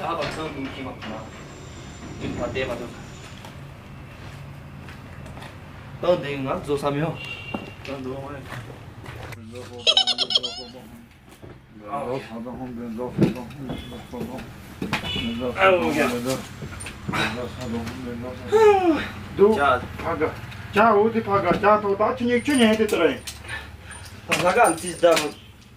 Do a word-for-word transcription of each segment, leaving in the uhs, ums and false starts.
ད་བར་ཚང་མི་ཤེས་མ་ཁོ་ན། དེ་ཕར་བལྟས་མ་ཐུབ། ད་འདི་ང་རྫོགས་ས་མི་ཡོང་། ད་འདུག་ཨེ། འདུག་ཕ་ག་ཅག་འོ་དེ་ཕ་ག་ཅག་ཐོག་ད་ཆུ་ཉིག་ཆུ་ཉན་དེ་ལྟར་ཡིན། ད་ལྷ་ག་ཚིག་ད་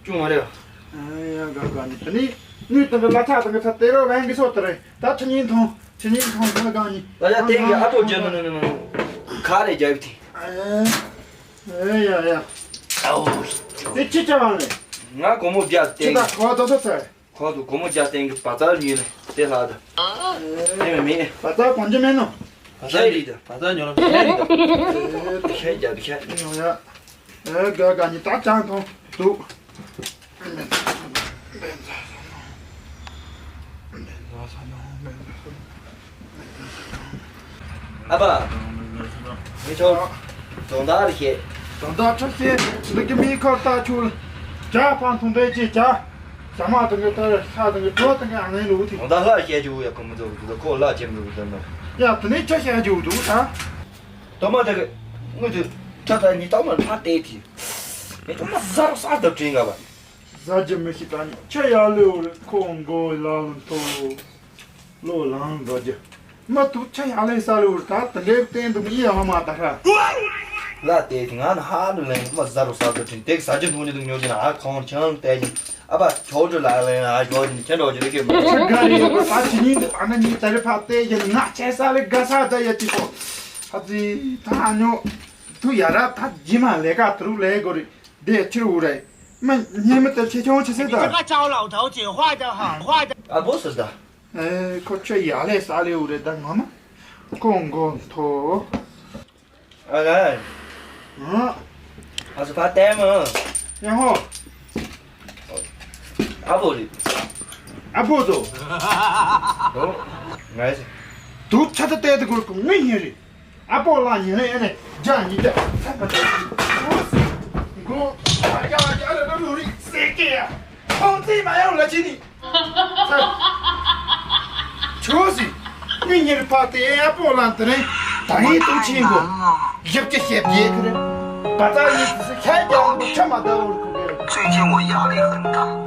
ཅུང་མ་རེད། ཨ་ཡ་ག་ག་ནི་དེ་ནི་ནུས་དང་གི་ལ་ཆ་དང་གི་ཚ་དེ་རོ་བན་གི་སོ་ལྟར་ཡིན། ད་ཆུ་ཉིན་ཐོང་ཆུ་ཉིན་ཐོང་ཕ་ག་ནི། ལ་ཡ་དེ་གི་ཨ་ཏོ་རྒྱ་ནི་ནི་ནི་ཁ་རེ་རྒྱ་གི་དེ། ཨ་ཡ་ཡ། ཨའོ། དེ་ཅི་ཅི་བ་ནི། ང་སྒོར་མོ་བརྒྱ་སྟེང་ཅི་ད་གི་ཁོ་ད་ད་ཚ། ཁོ་ཚོ་སྒོར་མོ་བརྒྱ་སྟེང་གི་བ་ཙར་ཉོས་ནས་དེ་ལྷག་ད། དེ་མི་མེད། བ་ཙར་གོང་ཅི་མེད་ནོ། བ་ཙར་རེད་ད། བ་ཙར་ཉོ་ལ་ཁྱད་རེད་ད། ཁྱད་རྒྱ་དུ་ཁྱད། ཨ་ཡ། ཨེ་ག་ག་ནི་ད་ཅང་ཐོང་འདུག་ཨ་ཕ། མི་ཆོག་དོན་དག་རེ་བཤད། དོན་དག་ཁྲ་བཤད། འདི་གི་མི་ཁར་ལྟ་ཆུ་ལ། ཇ་ཕང་ཐུང་པའི་ཅི་ཇ། ཟ་མ་དང་གི་ཏར་ས་དང་གི་གྲོ་དང་གི་ཨ་ནེ་ལུག་ཐི། དོན་དག་ལྷ་བཤད་རྒྱུ་ཡ་ཁོ་མི་ཚོ་གི་ཁོ་ལྷ་ཆེན་མོ་གི་དོན་དག་ཡ་དེ་ནས་ཁྲ་བཤད་རྒྱུ་འདུག་ད། དོ་མ་དེ་གི་དངུལ་དེ་ཁྲ་ད་ཉི་ཐོག་མ་ཕ་ཏེ་ཐི། མི་ཐོག་མ་ཟ་རོ་ཟ་དུ་དྲིན་ག་བ། ཟ་རྒྱུ་མི་ཤེས་ད་ནི་ཁྱོད་ཡར་ལོས་འོར་ཁོ་མགོ་ལ་ལུན་ཐོ། ལོ་ལང་ཟ་རྒྱུ། མ་ཐུག་ཁྱོད་ཡར་ལས་ས་ལོས་འོར་ད་དེ་འདྲའི་བསྟན་འདུག་ཡིན་ཡང་མ་ད་ཧྲ། ལ་དེ་ང་ན་ཧ་ལུ་ལེན་མ་ཟ་རུ་ཟ་དུ་དྲིན་དེ་ཟ་རྒྱུ་ཐུང་ནི་འདུག་ཉོ་རྒྱུ་ན་ཨ་ཁོང་ཆང་བལྟས་ཀྱིན་ཨ་ཕ་ཆོག་འགྲོ་ལ་ལེན་ཨ་ཞོག་ཅིན་ཁྱེད་འགྲོ་རྒྱུ་རེ་ཁྱེད་མ། ཆ་ག་རེ་ཡོད་པ་ད་ཅི་ཉིན་དུ་ཨ་ན་ཉིན་ད་རེ་ཕ་བལྟས་ཀྱིན་ང་ཆེ་ས་ལས་དགའ་ས་ད་ཡ་ཅི་སོ། ཧ་ཙི་ད་ཉོ། དུ་ཡ་ར་ད་ཇི་མ་ལས་ཀ་དུ་རུ་ལས་གོ་རེ། དེ་ཕྱིར་འུར་རེད། མ་སྙན་མི་ལྟར་ཆེ་ཆུང་ཆེ་སེ་དང་། 这个招老头子坏得很，坏得。 ཨ་བོ་ཟེར་ད། ཨེ་ཁོ་ཆོས་ཡ་ལས་ས་ལས་འུར་རེད་ད་ངོ་མ། ཀོང་གོ་མཐོ། ཨ་ག་ཨ་ཨ་སུ་ཕ་ཏེ་མོ། ཡ་ཧོ། ཨ་བོ་རེད། ཨ་བོ་ཟོ། ཨོ། ང་ཡ་སི། དུ་ཆ་ད་ཏེ་ཏེ་གུར་ཀུ་ངུ་ཡིན་རེད། ཨ་པོ་ལ་ཉེ་རེ་ཨེ་ནས་རྒྱ་ཉིད་ཀྱ་ཚ་མ་ཚ་ཅི་ཨོ་སི་མགོ་ཨ་ཀྱ་ཨ་ཀྱ་ཨ་ར་ར་རུ་རི་སེ་ཀེ་ཡ་ཁོང་ཚེ་མ་ཡོང་ལ་ཅི་ནི་ཚ་ཆོ་སི་མི་ཉེར་ཕ་ཏེ་ཨ་པོ་ལ་དེ་རིང་ད་ཡིན་ཏུ་ཆེན་གོ་ཞབས་ཀྱི་ཞབས་རྗེས་ཁུ་རེ་བ་ཙ་ཡིན་ཤ་རྒྱང་གོ་ཆ་མ་ད་འོར་ཁུ་གེ། 最近我压力很大。